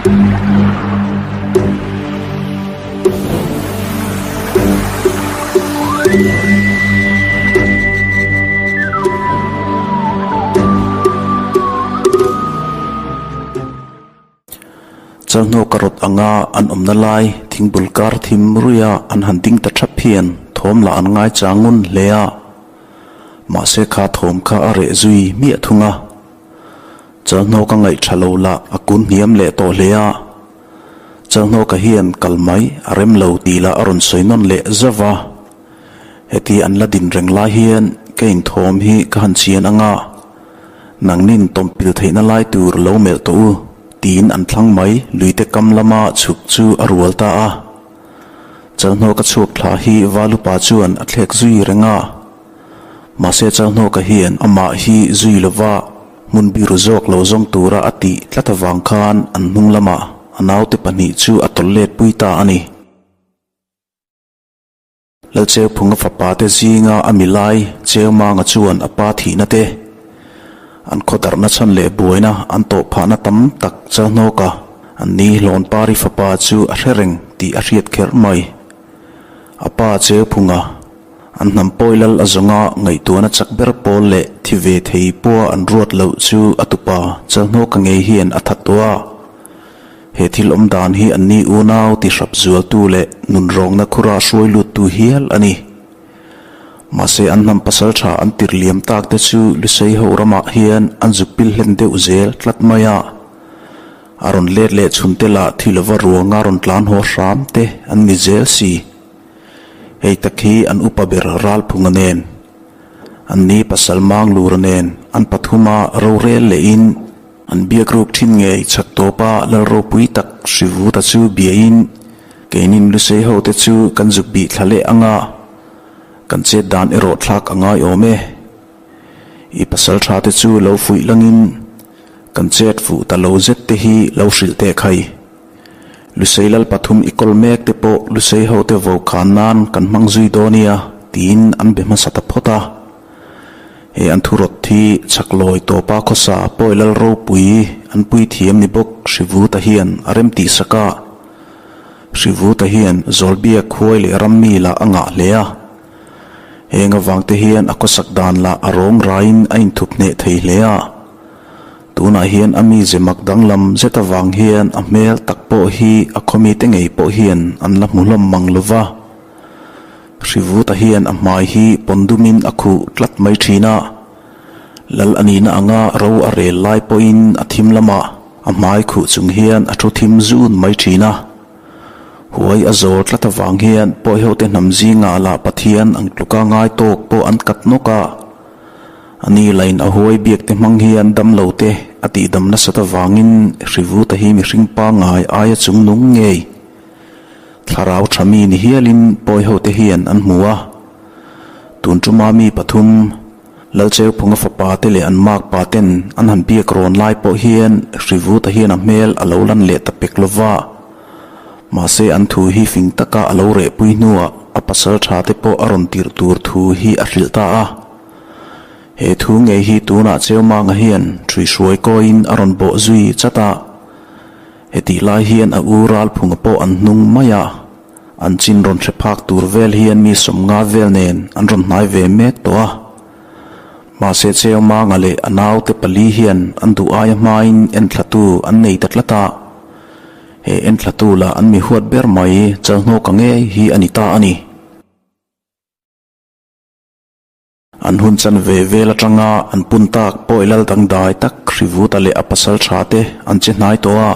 Chalhnawk a rawt anga an awmna lai thingbul kar thim ruia an han ding ta thap hian thawm lah an ngai chang ngun hle a, mahse kha thawm kha a reh zui miah thung a. Chalhnawk a ngaih tha lo lah a kun hniam leh tawh hle a, Chalhnawka hian kal mai a rem lo tih lah a rawn sawi nawn leh zauh a. Heti an la din reng lai hian ka inthawm hi ka han chian ang a, nangnin tawmpil theihna lai tur lo melh tawh u tiin an thlang mai luite kam lama chhuk chu a rual ta a. Chalhnawka chhuak thla hi Valupa chuan a thlek zui reng a. Mahse Chalhnawka hian amah hi zui lova hmun biru zawk lo zawng tura a tih tlat avang khan an hnung lamah a naute pahnih chu a tawlh let pui ta a ni. Lalcheuphunga fapa te zinga a milai Cheumanga chuan a pa thihna te, an khawdarhna chhan leh buaina an tawh phahna tam tak Chalhnawka an ni Hlawnpari fapa chu a hre reng tih a hriat kherh mai. A pa Cheuphunga an hnam pawi lal a zawnga ngaihtuahna chak ber pawl leh thi ve thei pawha an ruat loh chu a tupa Chalhnawka ngei hian a that tawh a. He thil awm dan hi an ni unau ti hrap zualtu leh nunrawngna khura hruai luttu hial a ni. Mahse an hnam pasal tha an tir liam tak te chu Lusei ho ramah hian an zuk pil hlen deuh zel tlat mai a. A rawn let leh chhun te lah thi lova ruanga rawn tlan haw hram te an ni zel si. Hei tak hi an upa ber Ralphunga nen. An ni pasal Manglura nen an pathuma rorel lehin, An biak ruk thin ngei chhak tawpa lal ropui tak Hrivuta chu biain keinin Lusei ho te chu kan zuk bih thla leh anga kan chet dan erawh thlak a ngai awm e. I pasal tha te chu lo fuih langin kan chet fuh ta lo zet te hi lo hrilh teh khai. Lusei lal pathum i kawl mek te pawh Lusei ho te vo khan nan kan hmang zui dawn nia tiin an be hmasa ta phawt a. He an thurawt hi chhaklawi tawpa khawsa pawi lal ropui an pui thiam ni bawk Hrivuta hian a rem tih sak a. Hrivuta hian Zawlbiak khuai leh rammi lah a ngah hle a. Heng avangte hian a khawsak dan lah a rawng raiin a inthup hneh thei hle a. Tunah hian a mize mak danglam zet avang hian a hmel tak pawh hi a khawmite ngei pawh hian an la hmu hlawm mang lova. Hrivuta hian a hmai hi pawn dumin a khuh tlat mai thin a, Lal a nihna anga ro a rel lai pawhin a thim lamah a hmai khuh chung hian a thu thim zun mai thin a. Huai a zawl tlat avang hian Pawihote hnam zingah lah Pathian ang tluka ngai tawk pawh an kat nawk a. A ni lain a huai biakte hmang hian damlo te a tihdam nasat avangin Hrivuta hi mihring pangngai aia chungnung ngei. Thlarau tha mi ni hialin pawi hote hian an hmu a. Tun tuma mi pathum, Lalcheuphunga fapa te leh an makpa ten an han biak rawn lai pawh hian Hrivuta hian a hmel a lo lan leh ta pek lova. Mahse an thu hi fing taka a lo rehpui hnuah a pasal tha te pawh a rawn tirh tur thu hi a hrilh ta a. He thu ngei hi tunah Cheumanga hian ṭhuihruai kawiin a rawn bawh zui chat a. Hetih lai hian a u Ralphunga pawh an hnung mai a, an chin rawn hre phak tur vel hian mi sawmnga vel nen an rawn hnai ve mek tawh a. Mahse Cheumanga leh a naute pali hian an duh aia hmain enthlatu an nei ta tlat a, he enthlatu lah an mi huat ber mai Chalhnawka ngei hi a ni ta a ni. An hun chan ve vel atanga an pun tak pawi lal dangdai tak Hrivuta leh a pasal tha te an che hnai tawh a,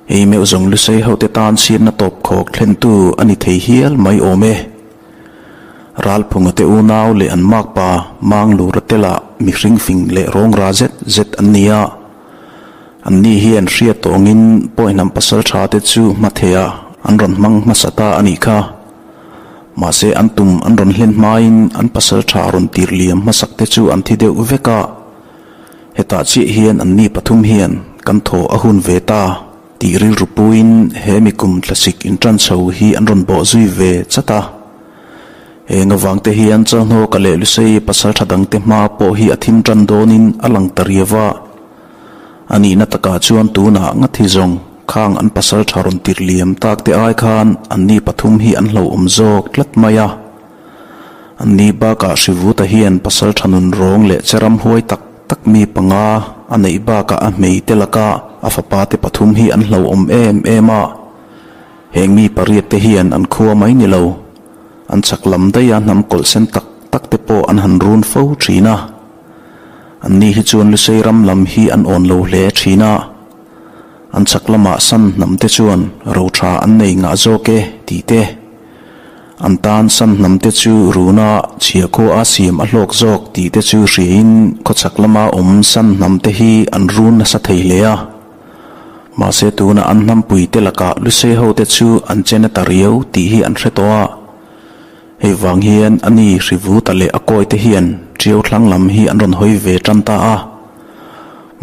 hei meuh zawng Lusei hote tan chhiatna tawp khawk thlentu a ni thei hial mai awm e. Ralphunga te unau leh an makpa Manglura te lah mihring fing leh rawngra zet zet an ni a, an ni hian hriat tawngin pawi hnam pasal tha te chu hmatheiah an rawn hmang hmasa ta a nih kha. Mahse an tum an rawn hlen hmain an pasal tha rawn tir liam hmasak te chu an thi deuh vek a, hetah chiah hian an ni pathum hian kan thaw a hun ve ta tih rilru puiin he mi kum thlasik intan chho hi an rawn bawh zui ve chat a. Heng avang te hian Chalhnawka leh Lusei pasal tha dangte hma pawh hi a thim tan dawnin a lang ta riau a, a nihna takah chuan tunah ngathi zawng. Khang an pasaltha rawn tirh liam tak te ai khan anni pathum hi an hlauhawm zawk tlat mai a. Anni bakah Hrivuta hian pasaltha nun rawng leh che ram huai tak tak mi panga a neih bakah a hmei te laka a fapa te pathum hi an hlauhawm em em a. Heng mi pariat te hian an khua mai ni lo, an chak lam daiha hnam kawlh sen tak tak te pawh an han run fo thin a. Anni hi chuan Lusei ram lam hi an awn lo hle thin a. An chak lamah san hnam te chuan ro tha an nei ngah zawk e tih te, an tan san hnam te chu runa chhia khua a siam a hlawk zawk tih te chu hriain khawchhak lama awm san hnam te hi an run nasa thei hle a. Mahse tunah an hnampui te lakah Lusei ho te chu an che na ta riau tih hi an hre tawh a. Hei vang hian a ni Hrivuta leh a kawi te hian Ṭiau thlang lam hi an rawn hawi ve ṭan ta a.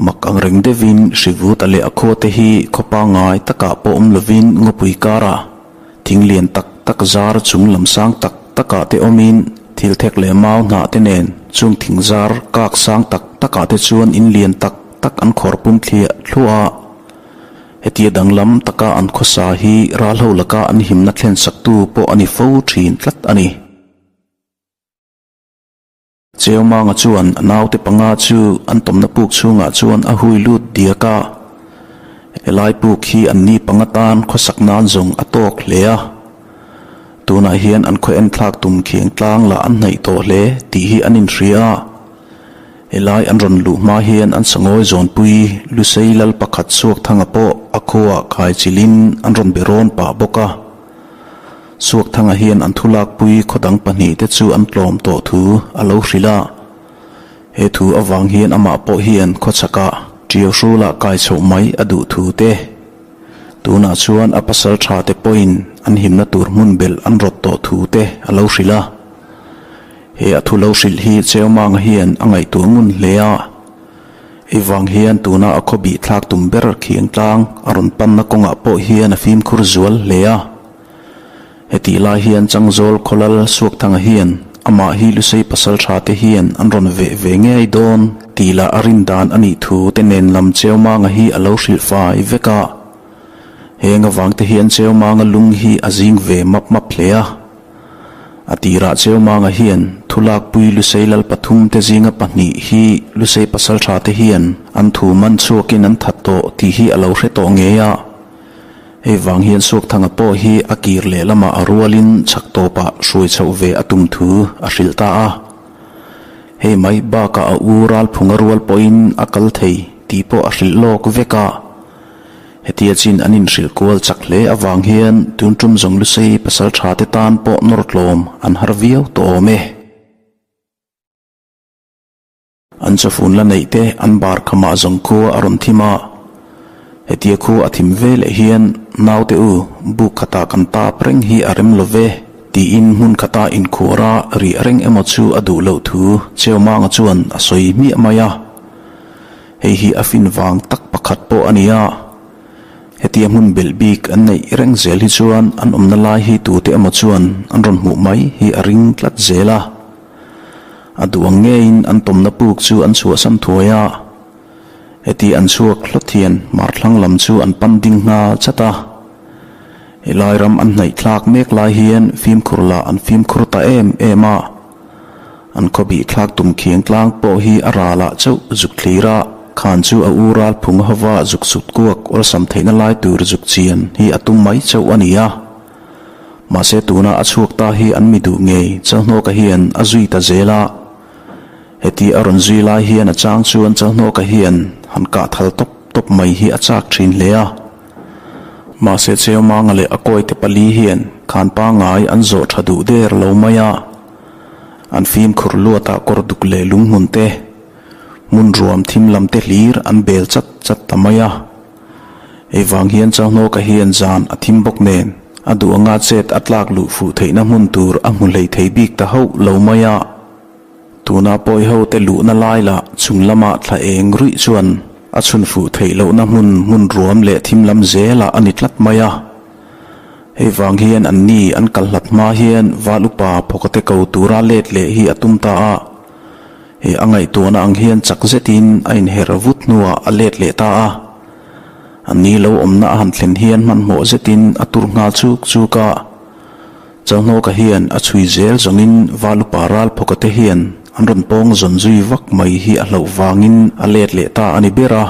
Mak ang reng deuhin Hrivuta leh a khaw te hi khaw pangngai takah pawh awm lovin ngawpui karah thing lian tak tak zar chung lam sang tak takah te awmin thil thek leh mau hnah te nen chung thing zar kak sang tak takah te chuan in lian tak tak an khawr pum thliah thluah a. Hetia danglam taka an khawsa hi ralho laka an himna thlen saktu pawh a ni fo thin tlat a ni. Cheumanga chuan a naute panga chu an tawmna puk chhungah chuan a hui lut diak a. Helai puk hi an ni panga tan khawsak nan zawng a tawk hle a. Tunah hian an khaw enthlak tum khiang tlang lah an hnaih tawh hle tih hi an inhria a. Helai an rawn luh hma hian an sangawi zawnpui Lusei lal pakhat Suakthanga pawh a khuaah khai chilhin an rawn be rawn pah bawk a. Suakthanga hian an thulakpui khawdang pahnihte chu an tlawm tawh thu a lo hrilh a. He thu avang hian amah pawh hian khawchhakah Ṭiau hrulah kai chhoh mai a duh thu te. Tunah chuan a pasal tha te pawhin an himna tur hmun belh an rawt tawh thu te a lo hrilh a. He a thu lo hrilh hi Cheumanga hian a ngaihtuah ngun hle a. Hei vang hian tuna a khaw bih thlak tum ber khiang tlang a rawn panna kawngah pawh hian a fimkhur zual hle a. Hetih lai hian Changzawl Khawlal Suakthanga hian amah hi Lusei pasal tha te hian an rawn veh ve ngei dawn tih lah a rin dan a nih thu te nen lam Cheumanga hi a lo hrilh fai vek a. Heng avang te hian Cheumanga lung hi a zing ve map map hle a. A tirah Cheumanga hian thulakpui Lusei lal pathum te zinga pahnih hi Lusei pasal tha te hian an thu man chhuakin an that tawh tih hi a lo hre tawh ngei a. Hei vang hian Suakthanga pawh hi a kir leh lamah a rualin chhak tawpah hruai chhoh ve a tum thu a hrilh ta a. Hei mai bakah a u Ralphunga rual pawhin a kal thei tih pawh a hrilh lawk vek a. Hetia chin an inhrilh kual chak hle avang hian tun tum zawng Lusei pasal tha te tan pawh nawr tlawm an har viau tawh awm e. An chawfun la neih te an bar khamah zawng khua a rawn thim a. Hetia khua a thim ve leh hian naute u buk khatah kan tap reng hi a rem lo ve tiin hmun khata inkhuar a riah reng emaw chu a duh loh thu Cheumanga chuan a sawi hmiah mai a. Hei hi a fin vang tak pakhat pawh a ni a. Hetia hmun belh bik an neih reng zel hi chuan an awmna lai hi tute emaw chuan an rawn hmuh mai hi a ring tlat zel a. A duh ang ngeiin an tawmna puk chu an chhuahsan thuai a. Heti an chhuak hlawt hian hmarthlang lam chu an pan ding nghal chat a. Helai ram an hnaih thlak mek lai hian fimkhur lah an fimkhur ta em em a. An khawbih thlak tum khiang tlang pawh hi a ralah chauh zuk thlir a, khan chu a u ral phung hova zuk sut kuak awlsam theihna lai tur zuk chian hi a tum mai chauh a ni a. Mahse tuna a chhuak ta hi an mi duh ngei Chalhnawka hian a zui ta zel a. Heti a rawn zui lai hian a chang chuan Chalhnawka hian han kah thal tawp tawp mai hi a chak thin hle a. Mahse Cheumanga leh a kawite pali hian khan pangngai an zawh tha duh der lo mai a. An fimkhur luatah kawr duk leh lunghmun te, hmun ruam thim lam te hlir an bel chat chat ta mai a. Hei vang hian Chauhnawka hian zan a thim bawk nen a duh anga chet a tlak luh fuh theihna hmun tur a hmu hlei thei bik ta hauh lo mai a. Tuna pawi ho te luhna lai lah chung lamah thla eng ruih chuan a chhun fuh theih lohna hmun hmun ruam leh thim lam zelah a ni tlat mai a. Hei vang hian an ni an kal hlat hma hian val upa phawkate ko tura let leh hi a tum ta a. He a ngaihtuahna ang hian chak zetin a inher vut hnuah a let leh ta a. An ni lo awmna a han thlen hian hmanhmawh zetin a tur nghal chuk chuk a. Chalhnawka hian a chhui zel zawngin Valupa Ralphawka te hian an rawn pawng zawn zui vak mai hi a hlauh vangin a let leh ta a ni ber a.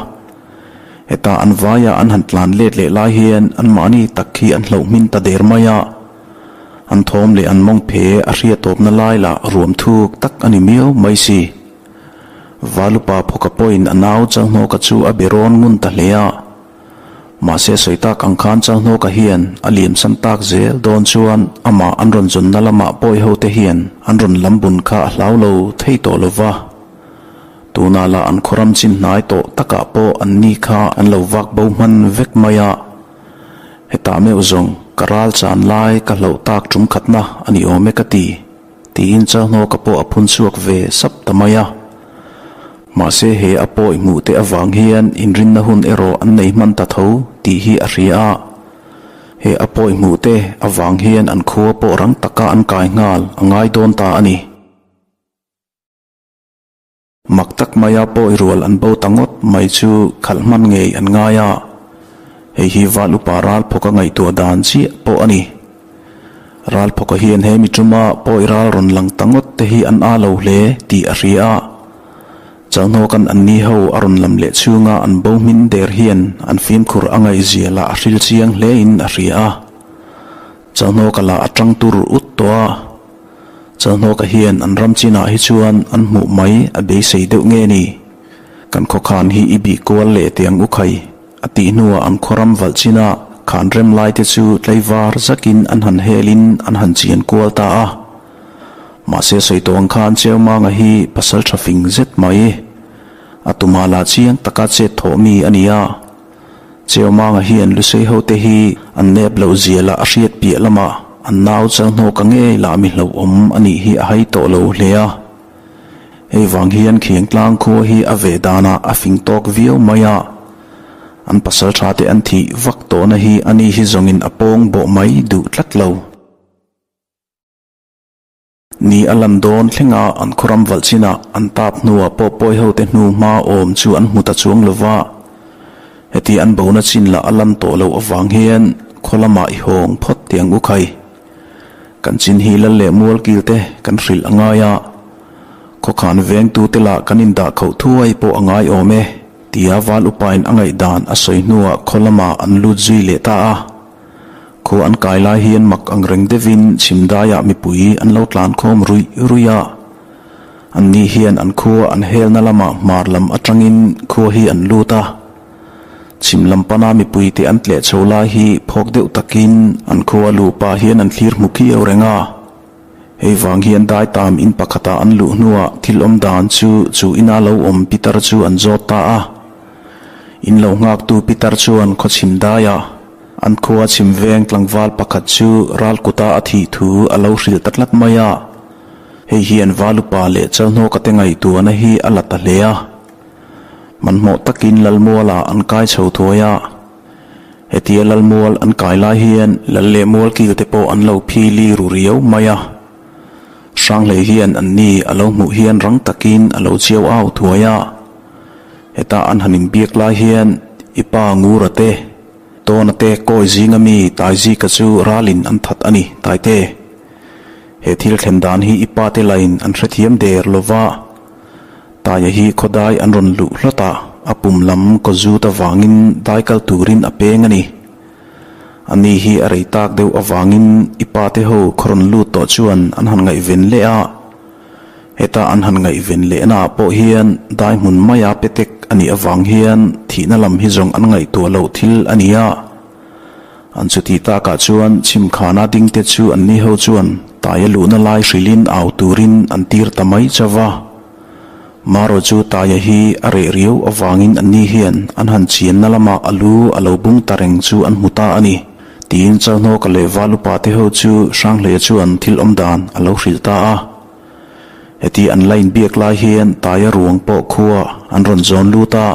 Heta an vaia an han tlan let leh lai hian anmahni tak hi an hlauh hmin ta der mai a. An thawm leh an mawng phe a hria tawpna lai lah ruam thuk tak a ni miau mai si. Valupa Phawka pawhin a nau Chalhnawka chu a be rawn ngun ta hle a. Mahse sawi tak ang khan Chalhnawka hian a liamsan tak zel dawn chuan amah an rawn zawnna lamah pawi hote hian an rawn lam bun kha a hlau lo thei tawh lo va. Tunah lah an khawram chin hnai tawh takah pawh an ni kha an lo vak bo hman vek mai a. Hetah meuh zawng ka ral chan lai ka hlauh tak tum khatna a ni awm e ka ti, tiin Chalhnawka pawh a phun chhuak ve sap ta mai a. Mahse he a pawi hmuh te avang hian inrinna hun erawh an nei hman ta tho tih hi a hria a. He a pawi hmuh te avang hian an khua pawh rang taka an kai nghal a ngai dawn ta a ni. Mak tak maia pawi rual an bo ta ngawt mai chu khalh hman ngei an ngai a, hei hi Val Upa Ralphawka ngaihtuah dan chiah pawh a ni. Ralphawka hian he mi tuma pawi ral rawn lang ta ngawt te hi an a lo hle tih a hria a, Chalhnawka'n anni ho a rawn lam leh chhunga an bo hmin der hian an fimkhur a ngaihzia lah a hril chiang hlein a hria a, Chalhnawka lah a tang tur ut tawh a. Chalhnawka hian an ram chinah hi chuan an hmuh mai a beisei deuh nge ni? Kan khawkhan hi i bih kual leh teh ang u khai, a tih hnuah an khawram valh china khan rem lai te chu tlaivar zakin an han helin an han chian kual ta a. Mahse sawi tawh ang khan Cheumanga hi pasal tha fing zet mai. A tumah lah chiang taka chet thawh mi a ni a. Cheumanga hian Lusei hote hi an nep loh zia lah a hriat piah lamah an nau Chalhnawka ngei lah mi hlauhawm a nih hi a hai tawh lo hle a. Hei vang hian Khiangtlang khua hi a ve danah a fing tawk viau mai a. An pasal tha te an thih vak tawhna hi ani hi zawngin a pawng bawh mai duh tlat lo. Ni a lan dawn thlenga an khawram valh chinah an tap hnuah pawh pawi hote hnu hma awm chu an hmu ta chuang lo va. Heti an bona chin lah a lan tawh loh avang hian khaw lamah i hawng phawt teh ang u khai. Kan chin hi lal leh mual kil te kan hrilh a ngai a, khawkhan vengtute lah kan indah khauh thuai pawh a ngai awm e, tia val upain a ngaihdan a sawi hnuah khaw lamah an lut zui leh ta a. Khua an kai lai hian mak ang reng deuhin chhimdaiah mipui an lo tlan khawm ruih ruih a. Anni hian an khua an helna lamah hmar lam atangin khua hi an lut a. Chhim lam pana mipuite an tleh chho lai hi phawk deuh takin an khua luh pah hian an thlir hmu khiau reng a. Hei vang hian daitam in pakhatah an luh hnuah thil awm dan chu chu ina lo awm pitar chu an zawt ta a. In lo nghaktu pitar chuan khawchhim daiah An khua chhim veng tlangval pakhat chu ral kuta a thih thu a lo hrilh ta tlat mai a. Hei hian Valupa leh Chalhnawka te ngaihtuahna hi a la ta hle a. Hmanhmawh takin Lalmualah an kai chho thuai a. Hetia Lalmual an kai lai hian Lal leh Mualkil te pawh an lo phili ru riau mai a. Hranghlei hian anni a lo hmuh hian rang takin a lo chiau au thuai a. Heta an han inbiak lai hian i pa Ngura te, Tawna te kawi zinga mi Taizika chu ralin an that a ni, Taite. He thil thlen dan hi i pa te lain an hrethiam der lo va. Taia hi khawdai an rawn luh hlawt a, a pum lam kaw zut avangin dai kal turin a peng a ni. Ani hi a rei tak deuh avangin i pa te ho khaw rawn lut tawh chuan an han ngaihven leh a. Heta an han ngaihven lehnaah pawh hian dai hmun maia petek a nih avang hian thihna lam hi zawng an ngaihtuah loh thil a ni a. An chuti takah chuan chhimkhana dingte chu anni ho chuan taia luhna lai hrilhin au turin an tir ta mai chauh va. Maro chu taia hi a reh riau avangin anni hian an han chianna lamah a lu a lo bung ta reng chu an hmu ta a ni, tiin Chalhnawka leh Valupa te ho chu Hranghleia chuan thil awm dan a lo hrilh ta a. Heti an la inbiak lai hian taia ruang pawh khua an rawn zawn lut a,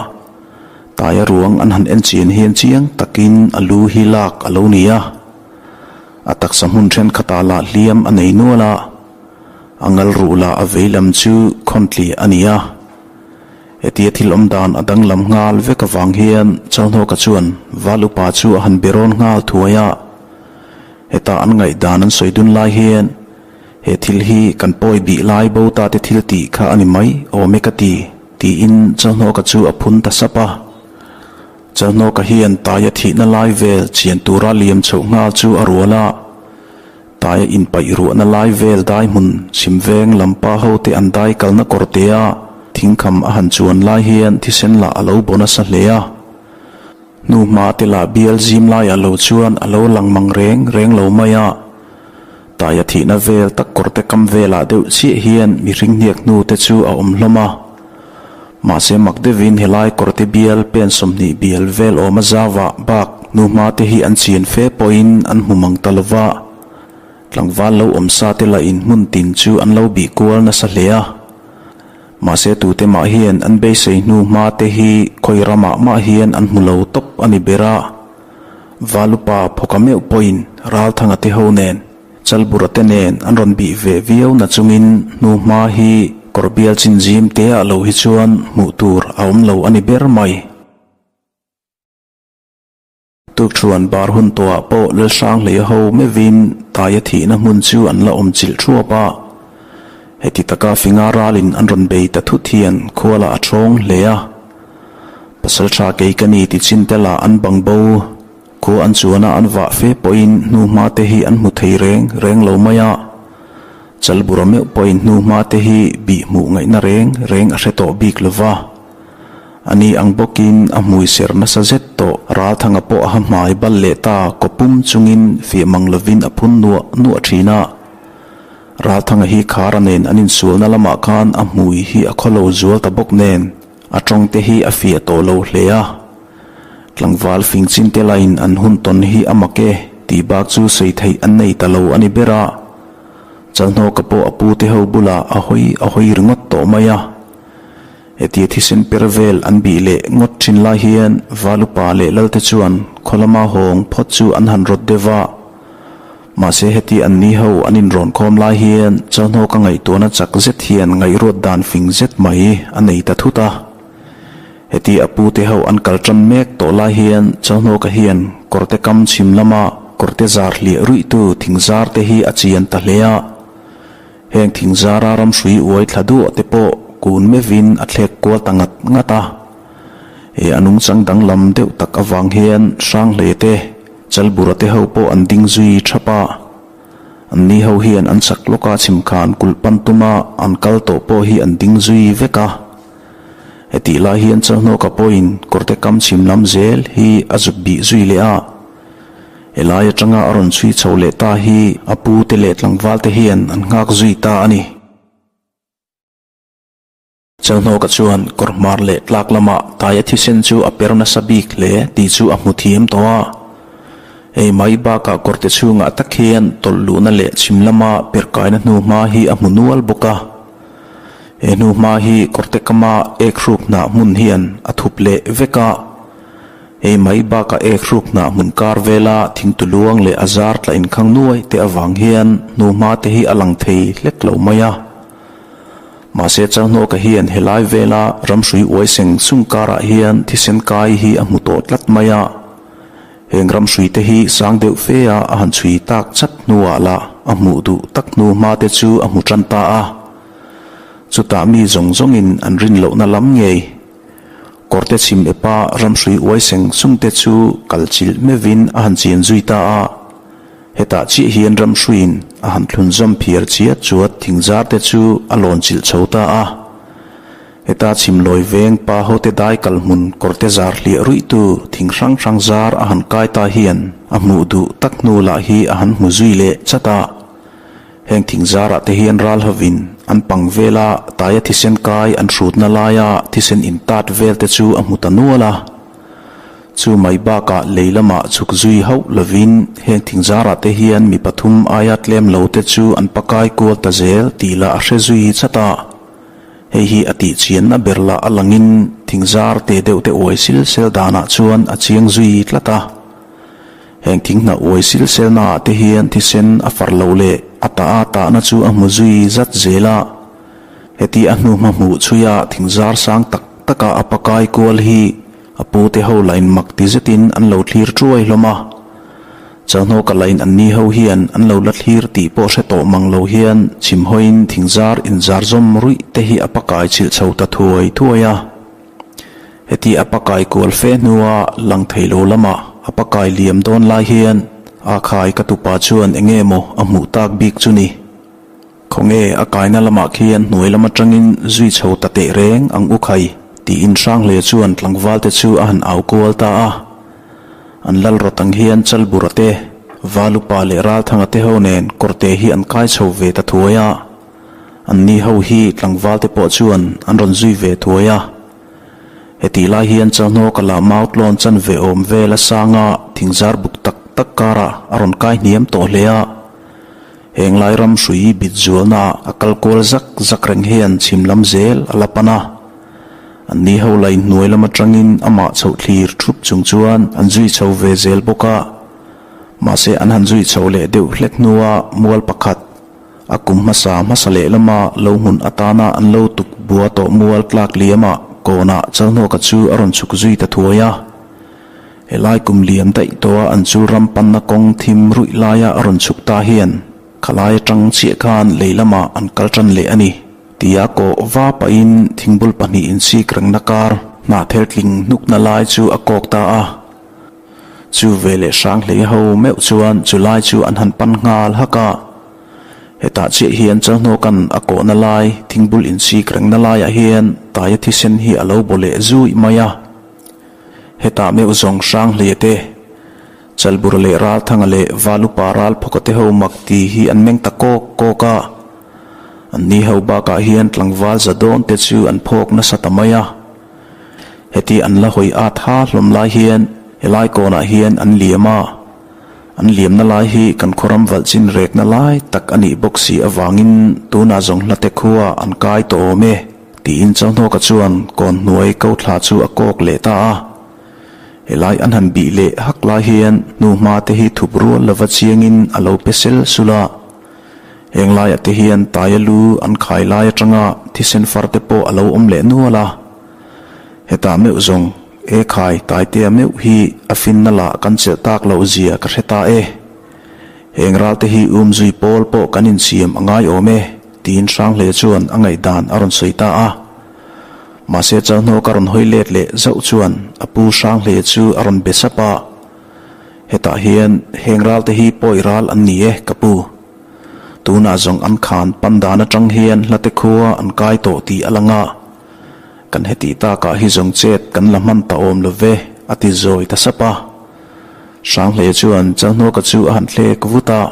taia ruang an han en chian hian chiang takin a lu hi lak a lo ni a. A taksa hmun thenkhatah lah hliam a nei nual a, a ngal ruh lah a vei lam chu khawntli a ni a. Hetia thil awm dan a danglam nghal vek avang hian Chalhnawka chuan Val upa chu a han be rawn nghal thuai a. Heta an ngaihdan an sawi dun lai hian he thil hi kan pawi bih lai bo ta te thil tih kha a ni mai awm e ka ti, tiin Chalhnawka chu a phun ta sap a. Chalhnawka hian Taia thihna lai vel chian tura liam chhoh nghal chu a rual a. Taia inpaih ruahna lai vel dai hmun chhim veng lam pa ho te an dai kalna kawr te a thingkham a han chuan lai hian thisen lah a lo bo nasa hle a. Hnu hma te lah bial zim laiah lo chuan a lo lang mang reng reng lo mai a. Taia thihna vel tak kawr te kam velah deuh chiah hian mihring hniak hnu te chu a awm hlawm a. Mahse mak deuhin helai kawrte bial pen 20 bial vel awm a zauah bak hnuhma te hi an chian fe pawhin an hmu mang ta lova, tlangval lo awm sa te lahin hmun tin chu an lo bih kual nasa hle a. Mahse tute mah hian an beisei hnuhma te hi khawi ramah mah hian an hmu lo tawp a ni ber a. Valupa phawka meuh pawhin Ralthanga te ho nen Chalbura te nen an rawn bih ve viau na chungin hnuhma hi kawr bial chin zim te ah lo hi chuan hmuh tur a awm lo a ni ber mai. Tukṭhuan bar hun tawhah pawh Lalhranghleia ho meuhin Taia thihna hmun chu an la awm chilh thuap a. Heti taka Finga ralin an rawn bei ta thut hian khualah a ṭhawng hle a. Pasalṭha kei ka ni ti chin te lah an bang bo. Khua an chuana an vah fe pawhin hnuhma te hi an hmu thei reng reng lo mai a. Chalbura meuh pawhin hnuhma te hi bih hmuh ngaihna reng reng a hre tawh bik lo va. A ni ang bawkin a hmui ser nasa zet tawh. Ralthanga pawh a ha hmai bal leh ta kawpum chungin fiah mang lovin a phun nuah nuah thin a. Ralthanga hi Khara nen an insualna lamah khan a hmui hi a khawlo zual ta bawk nen a tawng te hi a fiah tawh lo hle a. Tlangval fing chin te lain an hun tawn hi a mak e tih bak chu sawi theih an nei ta lo a ni ber a. Chalhnawka pawh a pu te ho bulah a hawi a hawi ringawt tawh mai a. Hetia thisen per vel an bih leh ngawt thin lai hian Valupa leh Lalte chuan khaw lama hawng phawt chu an han rawt deuh a. Mahse heti an ni ho an inrawn khawm lai hian Chalhnawka ngaihtuahna chak zet hian ngaihruat dan fing zet mai a nei ta thut a. Heti a pute ho an kal tan mek tawh lai hian Chalhnawka hian kawrte kam chhim lama kawrte zar hliah ruihtu thing zar te hi a chian ta hle a. Heng thing zara ramhrui uai thla duah te pawh kun meuhin a thlek kual ta ngat ngat a. He a nungchang danglam deuh tak avang hian Hranghle te, Chalbura te ho pawh an ding zui thap a. Anni ho hian an chak lawka chhimkhan kulh pan tuma an kal tawh pawh hi an ding zui vek a. Hetih lai hian Chalhnawka pawhin kawrte kam chhim lam zel hi a zuk bih zui leh a. Helai atanga a rawn chhui chho leh ta hi a pu te leh tlangval te hian an nghak zui ta a ni. Chalhnawka chuan kawr hmar leh tlak lamah Taia thisen chu a per nasa bik hle tih chu a hmu thiam tawh a. Hei mai bakah kawrte chhungah tak hian tawlh luhna leh chhim lama perkaina hnuhma hi a hmu nual bawk a. He hnuhma hi kawrte kama ek hruk hnah hmun hian a thup leh vek a. Hei mai bakah ek hruk hnah hmun kar vela thingtu luang leh a zar tla inkhang nuai te avang hian hnuhma te hi a lang thei hlek lo mai a. Mahse Chalhnawka hian helai vela ramhrui uai seng sung karah hian thisen kai hi a hmu tawh tlat mai a. Heng ramhrui te hi sang deuh fe a a han chhui tak chat hnuah lah a hmuh duh tak hnu hma te chu a hmu tan ta a. Chutah mi zawng zawngin an rin lohna lam ngei. Kawrte chhim epa ramhrui uai seng sung te chu kal chilh meuhin a han chian zui ta a. Hetah chiah hian ramhruiin a han thlun zawm phiar chiat chuat thingzar te chu a lawn chilh chho ta a. Heta chhimlawi veng pa hote dai kal hmun kawrte zar hliah ruihtu thing hrang hrang zar a han kai ta hian a hmuh duh tak hnu lah hi a han hmu zui leh chat a. Heng thing zarah te hian ral hovin an pang vela taia thisen kai an hrutna laia thisen intat vel te chu a hmu ta nual a. Chu mai bakah lei lamah chhuk zui hauh lovin heng thing zarah te hian mi pathum aia tlem lo te chu an pakai kual ta zel tih lah a hre zui chat a. Hei hi a tih chianna ber lah a langin thing zar te deuh te uai sil sel danah chuan a chiang zui tlat a. Heng thing hnah uai sil selna ah te hian thisen a far loh leh a tah a tahna chu a hmu zui zat zel a. Heti a hnu hma hmuh chhuia thing zar sang tak. taka a pa kai kual hi a pu te ho lain mak ti zetin an lo thlir thuai hlawm a. Chalhnawka lain anni ho hian an lo la thlir tih pawh hre tawh mang lo hian chhim hawiin thingzar inzar zawm ruih te hi a pa kai chilh chho ta thuai thuai a. Heti a pa kai kual fe hnua lang thei lo lamah a pa kai liam dawn lai hian a khai ka tupa chuan enge maw a hmuh tak bik chu ni. Khawnge a kaina lamah khian hnuai lam atangin zui chho ta teh reng ang u khai tiin Hranghleia chuan tlangval te chu a han au kual ta a. An lal rawt ang hian Chalbura te, Valupa leh Ralthanga te ho nen kawrte hi an kai chho ve ta thuai a. An ni ho hi tlangval te pawh chuan an rawn zui ve thuai a. Hetih lai hian Chalhnawka lah Mautlawn chanve awm vel a sanga thingzar buk tak tak karah a rawn kai hniam tawh hle a. Heng lai ram hrui bit zualna a kal kual zak zak reng hian chhim lam zel a la pan a. An ni ho la inhnuai lam atangin amah chhoh thlir thup chung chuan an zui chho ve zel bawk a. Mahse an han zui chho leh deuh hlek hnua mual pakhat a kum hmasa hmasa leh lama lo hmun atana an lo tuk bua tawh mual tlak liamah kawnah Chalhnawka chu a rawn chhuk zui ta thuai a. Helai kum liam daih tawha an chul ram panna kawng thim ruih laia a rawn chhuk ta hian khalai atang chiah khan lei lamah an kal tan leh a ni tia kawh va pahin thingbul pahnih insik rengna kar hnahthel tling hnukna lai chu a kawk ta a. Chu ve leh hrang hlei ho meuh chuan chu lai chu an han pan nghal hak a. Hetah chiah hian Chalhnawka'n a kawhna lai thingbul insik rengna laiah hian taia thisen hi a lo baw leh zui mai a. Hetah meuh zawng Hranghleia te, Chalbura leh Ralthanga leh Valupa Ralphawka te ho mak ti hi an meng ta kawk kawk a. An ni ho bakah hian tlangval za dawn te chu an phawk nasa ta mai a. Heti an la hawi at ha hlawm lai hian helai kawnah hian an liam a. An liamna lai hi kan khawram valh chin rekna lai tak a nih bawk si avangin tunah zawng hlate khua an kai tawh awm e. Tiin Chalhnawka chuan kawn hnuai ko thla chu a kawk leh ta a. Helai an han bih leh hak lai hian hnuhma te hi thup rual lova chiangin a lo pe sel sul a. Heng laiah te hian taia lu an khai lai atanga thisen far te pawh a lo awm leh nual a. Hetah meuh zawng e khai Taitea meuh hi a finna lah kan chelh tak loh zia ka hre ta e. Heng ral te hi umzui pawl pawh kan insiam a ngai awm e. Tiin Hranghleia chuan a ngaihdan a rawn sawi ta a. Mahse Chalhnawk a rawn hawi let leh zauh chuan a pu Hranghleia chu a rawn be sap a, Hetah hian heng ral te hi pawi ral an ni e ka pu. Tunah zawng an khan pan dan atang hian hlate khua an kai tawh tih a lang a. Kan hetih takah hi zawng chet kan la hman ta awm lo ve a ti zawi ta sap a. Hranghleia chuan Chalhnawka chu a han thlek vut a.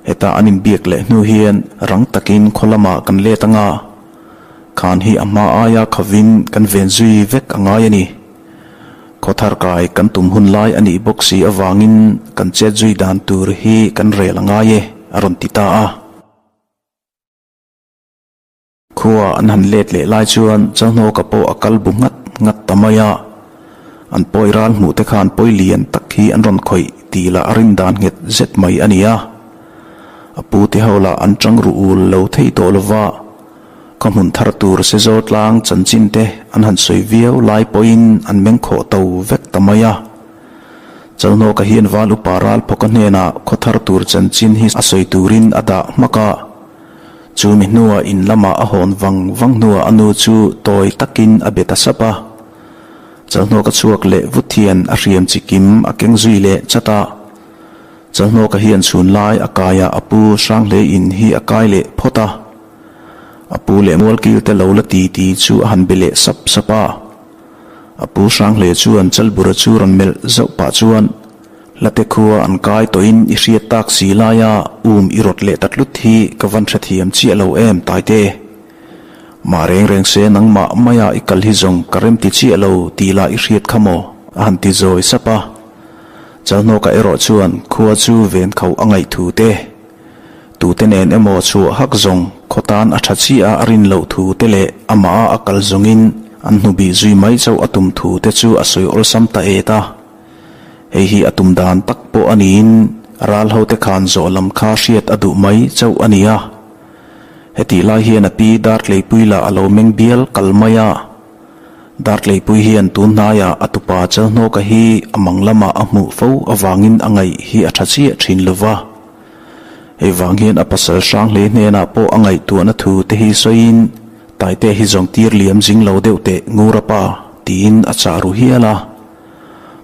Heta an inbiak leh hnu hian rang takin khaw lamah kan let anga, khan hi a hma aia khavin kan ven zui vek a ngai a ni. Khaw thar kai kan tum hun lai a nih bawk si avangin kan chet zui dan tur hi kan rel a ngai e, a rawn ti ta a. Khua an han let leh lai chuan Chalhnawka pawh a kal bu nghat nghat ta mai a. An pawi ral hmuh te khan pawi lian tak hi an rawn khawih tih lah a rin dan nghet zet mai a ni a. A pu te ho lah an chang ru ul lo thei tawh lo va, khaw hmun thar tur Sezaw tlang chanchin te an han sawi viau lai pawhin an meng khawh to vek ta mai a. Chalhnawka hian Val Upa Ralphawka hnenah khaw thar tur chanchin hi a sawi turin a dah hmak a. Chu mi hnuah in lamah a hawn vang vang hnuah a nu chu tawi takin a be ta sap a. Chalhnawka chhuak leh vut hian a hriam chi kim a keng zui leh chat a. Chalhnawka hian chhun lai a kaiah a pu Hranghlei in hi a kai leh phawt a. A pu leh Mualkil te lo la ti ti chu a han be leh sap sap a. A pu Hranghlei chuan Chalbura chu rawn melh zauh pah chuan, Hlate khua an kai tawhin i hriat tak si laia um i rawt leh ta tlut hi ka van hrethiam chiah lo em Taite. Mah reng reng se nangmah maia i kal hi zawng ka rem ti chiah lo tih lah i hriat kha maw? a han ti zawi sap a. Chalhnawka erawh chuan khua chu ven kho a ngaih thu te, tute nen emaw chhuah hak zawng khaw tan a tha chiah a a rin loh thu te leh amah a a kal zawngin an hnubih zui mai chauh a tum thu te chu a sawi awlsam ta et a. Hei hi a tum dan tak pawh a niin ral hote khan zawh lam kha hriat a duh mai chauh a ni a. Hetih lai hian a pi Dartleipui lah a lo meng bial kal mai a. Dartleipui hian tun hnaiah a tupa Chalhnawka hi a mang lamah a hmuh fo avangin a ngaih hi a tha chiah thin lo va. Hei vang hian a pasal Hranghlei hnenah pawh a ngaihtuahna thu te hi sawiin Taitea hi zawng tir liam zing lo deuh teh Ngura pa tiin a chah ru hial a.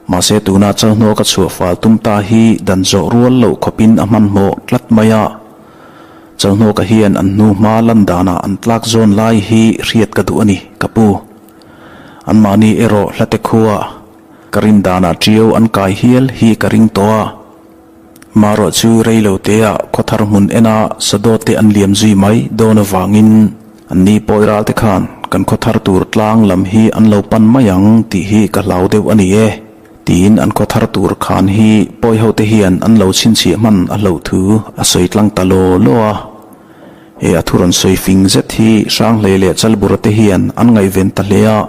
Mahse tuna Chalhnawka chhuah fal tum ta hi dan zawh rual loh khawpin a hmanhmawh tlat mai a. Chalhnawka hian an hnu hma lan danah an tlak zawn lai hi hriat ka duh a ni, ka pu. Anmahni erawh hlate khua ka rin danah ṭiau an kai hial hi ka ring tawh a. Marawh chu rei lo teah khawthar hmun ena Sadawt te an liam zui mai dawn avangin anni pawi ral te khan kan khawthar tur tlang lam hi an lo pan mai ang tih hi ka hlau deuh a ni e. Tiin an khaw thar tur khan hi pawi ho te hian an lo chhinchhiah hman a hlauh thu a sawi tlang ta law law a. He a thu rawn sawi fing zet hi Hranghlei leh Chalbura te hian an ngaihven ta hle a.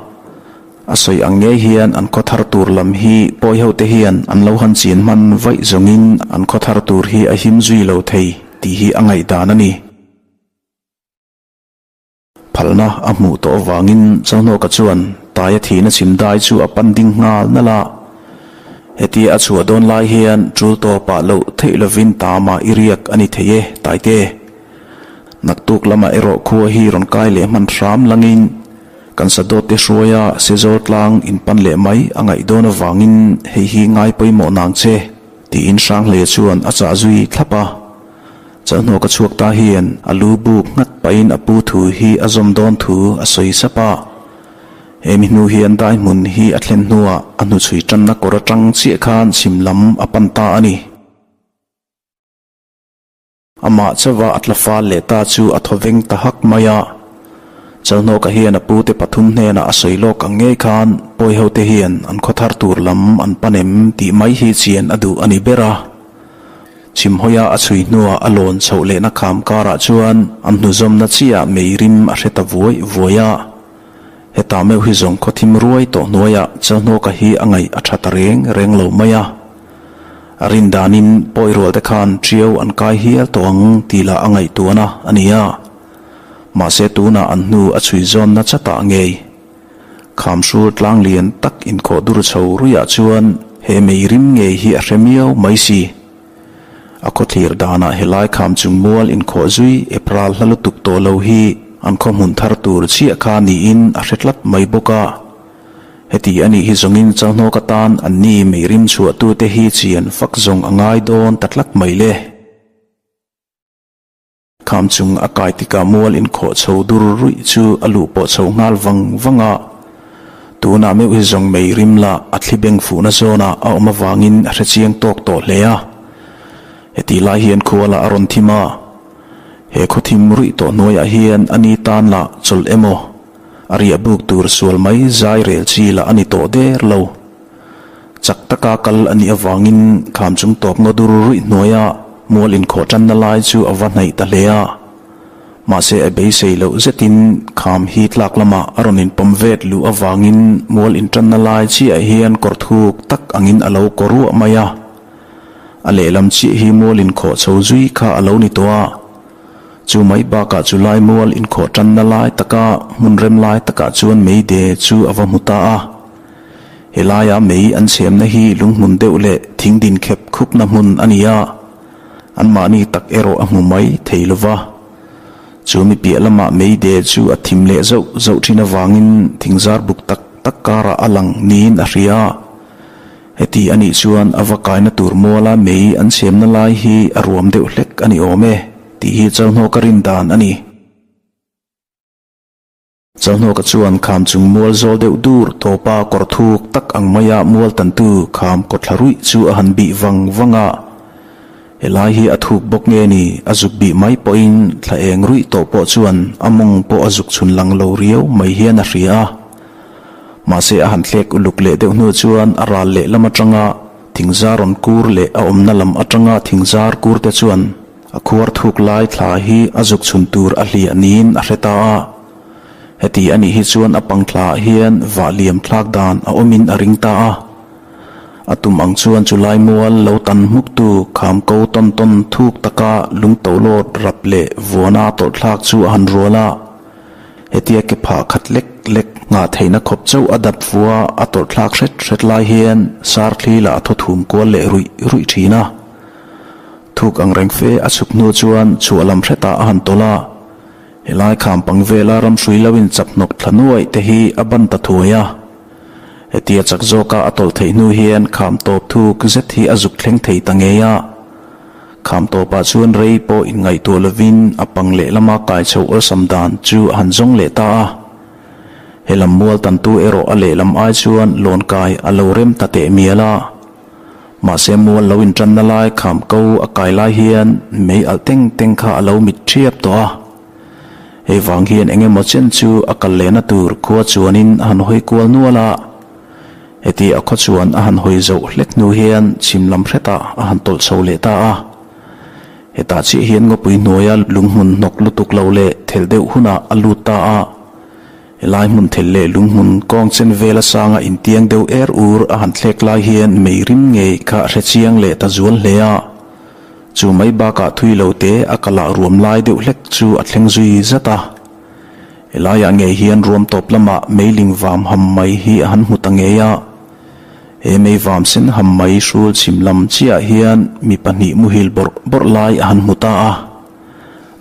A sawi ang ngei hian an khaw thar tur lam hi pawi ho te hian an lo han chin hman vaih zawngin an khaw thar tur hi a him zui lo thei tih hi a ngaihdan a ni. Phalna a hmuh tawh avangin Chalhnawka chuan Taia thihna chim dai chu a pan ding nghal nalh a. Hetia a chhuah dawn lai hian tul tawpah loh theih lovin Tama i riak a ni thei e, Taite. Naktuk lamah erawh khua hi rawn kai leh hman hram langin kan Sadawtte hruaia Sezawl tlang in pan leh mai a ngaih dawn avangin hei hi ngai pawimawh nang che, tiin Hranghleia chuan a chah zui thlap a. Chawhnu ka chhuak ta hian a lu buk nghat pahin a pu thu hi a zawm dawn thu a sawi sap a. He mi hnu hian dai hmun hi a thlen hnuah a hnuchhui tanna kawr atang chiah khan chhim lam a pan ta a ni. Amah chauha a tla fal leh ta chu a thaw veng ta hak mai a. Chalhnawka hian a pute pathum hnenah a sawi lawk ang ngei khan pawi hote hian an khaw thar tur lam an pan em tih mai hi chian a duh a ni ber a. Chhimhawia a chhui hnuah a lawn chhoh lehna kham karah chuan an hnuzawmna chiah mei rim a hre ta vuai vuai a. Hetah meuh hi zawng khaw thim ruai tawh hnuaiah Chalhnawka hi a ngaih a tha ta reng reng lo mai a. A rin danin pawi rual te khan ṭiau an kai hial tawh ang tih lah a ngaihtuahna a ni a. Mahse tunah an hnu a chhui zawnna chatah ngei. Khamhrul tlang lian tak inkhawh dur chho ruiah chuan he mei rim ngei hi a hre miau mai si. A khawthlir danah helai kham chung mual inkhawh zui epral hla lutuk tawh lo hi an khaw hmun thar tur chiah kha niin a hre tlat mai bawk a. Heti a nih hi zawngin Chalhnawk atan anni mei rim chhuahtute hi chian fak zawng a ngai dawn ta tlat mai le. Kham chung a kai tikah mual inkhawh chho dur ruih chu a luh pawh chho nghal vang vang a. Tunah meuh hi zawng mei rim lah a thli beng fuhna zawnah a awm avangin a hre chiang tawk tawh hle a. Hetih lai hian khua lah a rawn thim a. He khaw thim ruih tawh hnuaiah hian a ni tan lah chawlh emaw a riah buk tur sual mai zai rel chi lah a ni tawh der lo. Chak taka kal a nih avangin kham chung tawp ngaw dur ruih hnuaia mual inkhawh tanna lai chu a va hnaih ta hle a. Mahse a beisei loh zetin kham hi tlak lamah a rawn inpawm vet luh avangin mual intanna lai chiah hian kawr thuk tak angin a lo kaw ruah mai a. A lehlam chiah hi mual inkhawh chho zui kha a lo ni tawh a. Chu mai bakah chu lai mual inkhawh tanna lai taka hmun rem lai takah chuan meide chu a va hmu ta a. Helaia mei an chhemna hi lunghmun deuh leh thing din khep khupna hmun a ni a, anmahni tak erawh a hmu mai thei lo va. Chu mi piah lamah mei de chu a thim leh zauh zauh thin avangin thingzar buk tak tak karah a lang niin a hria a. Heti a nih chuan a va kaina tur muala mei an chhemna lai hi a ruam deuh hlek a ni awm e tih hi Chalhnawka rin dan a ni. Chalhnawka chuan kham chung mual zawl deuh dur tawpa kawr thuk tak ang maia mual tantu kham kawthla ruih chu a han bih vang vang a. Helai hi a thuk bawk nge ni, a zuk bih mai pawhin thla eng ruih tawh pawh chuan a mawng pawh a zuk chhun lang lo riau mai hian a hria a. Mahse a han thlek uluk leh deuh hnu chuan a ral leh lam atanga thingzar rawn kur leh a awmna lam atanga thingzar kur te chuan A khuar thuk lai thla hi a zuk chhun tur a hliah niin a hre ta a. Heti a nih hi chuan a pang thlaah hian vah liam thlak dan a awmin a ring ta a. A tum ang chuan chu lai mual lo tan hmuktu kham ko tawn tawn thuk taka lung tolawt rap leh vuana tawlh thlak chu a han rual a. Hetia ke phah khat lek lek Nghah theihna khawp chauh a dap fuh a, a tawrh thlak hret hret lai hian sarthli lah a thaw thum kual leh ruih ruih thin a. Thuk ang reng fe a chhuk hnu chuan chhuah lam hretah a han tawlh a, helai kham pang vela ramhrui lo in chap hnawk thla nuaih te hi a ban ta thuai a. Hetia chak zawka a tawlh theih hnu hian kham tawp thuk zet hi a zuk thleng thei ta ngei a. Kham tawpah chuan rei pawh inngaihtuah lovin a pang lehlama kai chho awlsam dan chu a han zawng leh ta a. He lam mual tantu erawh a lehlam ai chuan lawn kai a lo rem ta teh mial a. Mahse mual lo intanna lai kham ko a kai lai hian mei alh teng teng kha a lo mit thiap tawh a. Hei vang hian eng emaw chen chu a kal lehna tur khua chuanin a han hawi kual nual a. Heti a khaw chuan a han hawi zoh hlek hnu hian chhim lam hretah a han tawlh chho leh ta a. Hetah chiah hian ngawpui hnuaia lunghmun hnawk lutuk lo leh thelh deuh hunah a lut ta a. Helai hmun thelh leh lunghmun kawng chen vela sanga intiang deuh er ur a han thlek lai hian mei rim ngei kha a hre chiang leh ta zual hle a. Chu mai bakah thui lo te a kalah ruam lai deuh hlek chu a thleng zui zat a. Helaiah ngei hian ruam tawp lamah meiling vam ham mai hi a han hmu ta ngei a. He mei vam sen ham mai hrul chhim lam chiah hian mi pahnih muhil bawrh bawrh lai a han hmu ta a.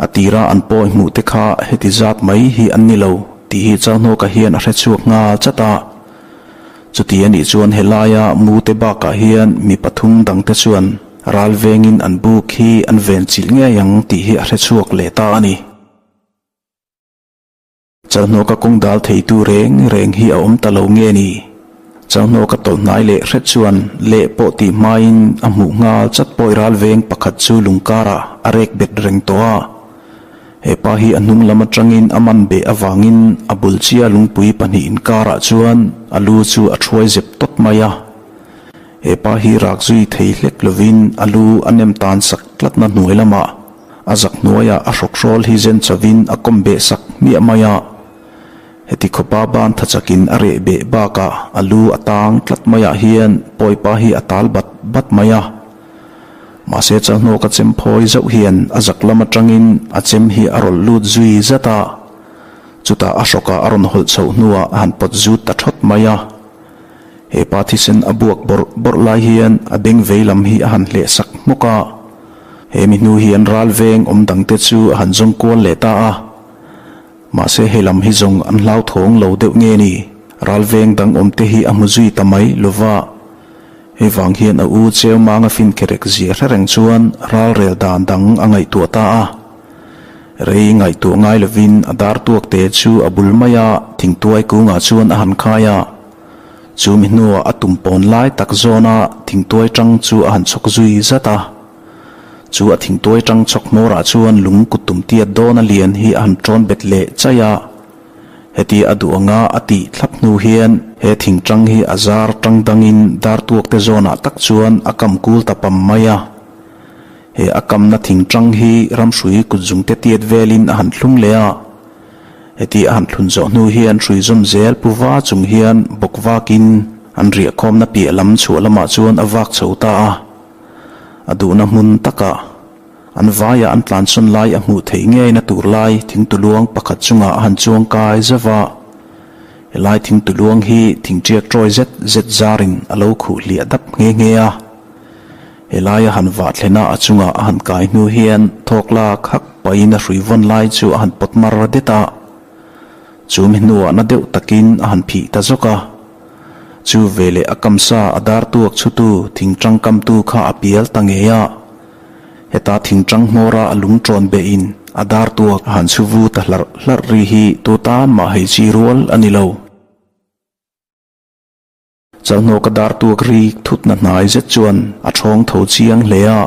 A tira an pawi hmuh te kha heti zat mai hi an ni lo tih hi Chalhnawka hian a hre chhuak nghal chat a. Chuti a nih chuan helaia mu te bakah hian mi pathum dangte chuan ral vengin an buk hi an ven chilh ngei ang tih hi a hre chhuak leh ta a ni. Chalhnawka kawng dal theitu reng reng hi a awm ta lo nge ni? Chalhnawka tawlh hnai leh hret chuan leh pawh tih hmain a hmuh nghal chat pawi ral veng pakhat chu lungkarah a rek bet reng tawh a. He pa hi a hnung lam atangin a man beh avangin a bul chia lungpui pahnih inkarah chuan a lu chu a thuai zep tawt mai a. He pa hi rak zui thei hlek lovin a lu a nem tan sak tlatna hnuai lamah A zak hnuaiah a hrawkhrawl hi zen chovin a kawm beh sak hmiah mai a. Heti khawpa ban tha chakin a reh beh bakah a lu a tang tlat maiah hian pawipa hi a tal bat bat mai a. Mahse Chalhnawka chem phawi zauh hian a zak lam atangin a chem hi a rawlh lut zui zat a. Chutah a hrawkah a rawn hawlh chhoh hnuah a han pawt zut ta thawt mai a. He pa thisen a buak bawrh bawrh lai hian a beng vei lam hi a han hleh sak hmawk a. He mi hnu hian ral veng awm dangte chu a han zawng kual leh ta a. Mahse he lam hi zawng an hlauthawng lo deuh nge ni, ral veng dang awmte hi a hmu zui ta mai lova. Hei vang hian a u Cheumanga finkerek zia hre reng chuan ral rel dan dang a ngaihtuah ta a. Rei ngaihtuah ngai lovin a dar tuak te chu a bul mai a, thingtuai kungah chuan a han khai a. Chu mi hnuah a tum pawn lai tak zawna thingtuai tang chu a han chhawk zui zat a. Chu a thingtuai tang chhawk hmawrah chuan lung kut tum tiat dawna lian hi a han tawn bet leh chaih a. Heti a duh anga a tih thlap hnu hian he thing tang hi a zar tang dangin dar tuak te zawnah tak chuan a kam kul ta pam mai a. He a kamna thing tang hi ramhrui kut zungte tiat velin a han thlung leh a. Heti a han thlun zawh hnu hian hrui zawm zel pu va chung hian bawk vakin an riahkhawmna piah lam chhuah lamah chuan a vak chho ta a. A duhna hmun takah an vaia an tlansawn lai a hmuh theih ngeina tur lai thingtuluang pakhat chungah a han chuang kai zauh a. Helai thingtuluang hi thingṭiak ṭawi zet zet zarin a lo khuh hliah dap nghe nghe a. Helaia han vah thlena a chungah a han kai hnu hian thawk lak hak pahin a hrui vawn lai chu a han pawt mar det a. Chu mi hnuah na deuh takin a han phih ta zawk a. Chu veleh a kamsa a dar tuak chhutu thing tangkamtu kha a pial ta ngei a. Heta thing tang hmawra a lung tawn behin a dar tuak a han chhu vu ta hlarh hlarh ri hi tu tan mah hei chi rual a ni lo. Chalhnawka dar tuak rik thutna hnai zet chuan a thawng tho chiang hle a.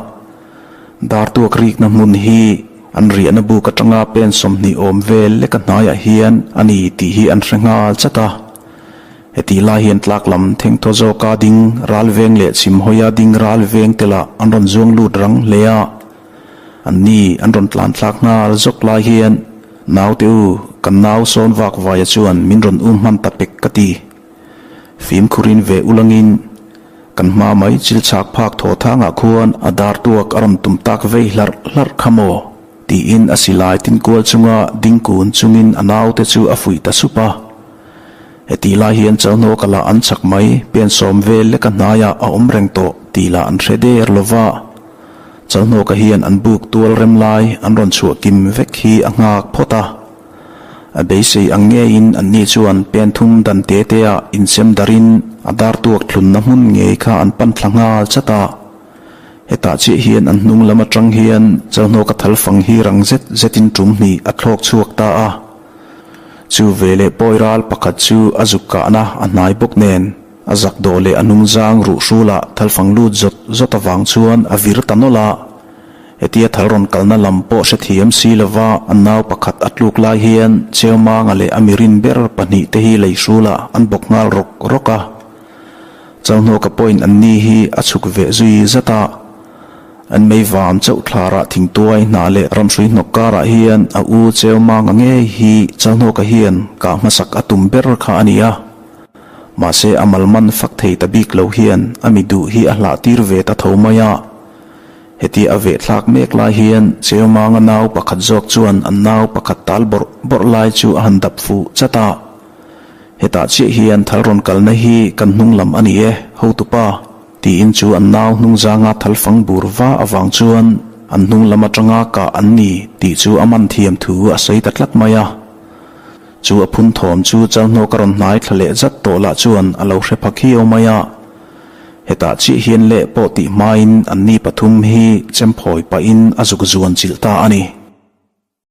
Dar tuak rikna hmun hi an riahna buk atanga pen 20 awm vel leka hnaiah hian a ni tih hi an hre nghal chat a. Hetih lai hian tlak lam thengthaw zawka ding ral veng leh chhim hawia ding ral veng te lah an rawn zuang lut rang hle a. Anni an rawn tlan thlak nghal zawk lai hian, Naute u, kan nau sawn vak vaia chuan min rawn um hman ta pek ka ti. Fimkhurin ve ulangin kan hma mai chil chhak phak thaw thangah khuan a dar tuak a rawn tum tak vei hlarh hlarh kha maw? tiin a silai tin kual chunga ding kun chungin a naute chu a fuih ta sup a. Hetih lai hian Chalhnawka lah an chak mai, pen sawm vel leka hnaiah a awm reng tawh tih lah an hre der lo va. Chalhnawka hian an buk tual rem lai an rawn chhuah kim vek hi a nghak phawt a. A beisei ang ngeiin anni chuan pen thum dan te te ah insem darin a dar tuak thlunna hmun ngei kha an pan thla nghal chat a. Hetah chiah hian an hnung lam atang hian Chalhnawka thal fang hi rang zet zetin tum hnih a thlawk chhuak ta a. Chu veleh pawi ral pakhat chu a zuk kahna a hnai bawk nen a zak dawh leh a hnungzang ruhhrulah thalfang lut zawt zawt avang chuan a vir ta nawlh a. Hetia thal rawn kalna lam pawh hrethiam si lova an nau pakhat a tluk lai hian Cheumanga leh a mirin ber pahnihte hi leihrulah an bawk nghal rawk rawk a. Chalhnawka pawhin anni hi a chhuk veh zui zat a. An mei vam chauh thlarah thingtuai hnah leh ramhrui hnawk karah hian a u Cheumanga ngei hi Chalhnawka hian kah hmasak a tum ber kha a ni a. Mahse a malman fak thei ta bik lo hian a mi duh hi a hlah tir ve ta tho mai a. Heti a veh thlak mek lai hian Cheumanga nau pakhat zawk chuan an nau pakhat tal bawrh bawrh lai chu a han dap fuh chat a. Hetah chiah hian thal rawn kalna hi kan hnung lam a ni e, hotupa, tiin chu an nau hnungzanga thal fang bur va avang chuan an hnung lam atanga kah an ni tih chu a man thiam thu a sawi ta tlat mai a. Chu a phun thawm chu Chalhnawk a rawn hnai thla leh zat tawh lah chuan a lo hre pha khiau mai a. Hetah chiah hian leh pawh tih hmain anni pathum hi chemphawi pahin a zuk zuan chilh ta a ni.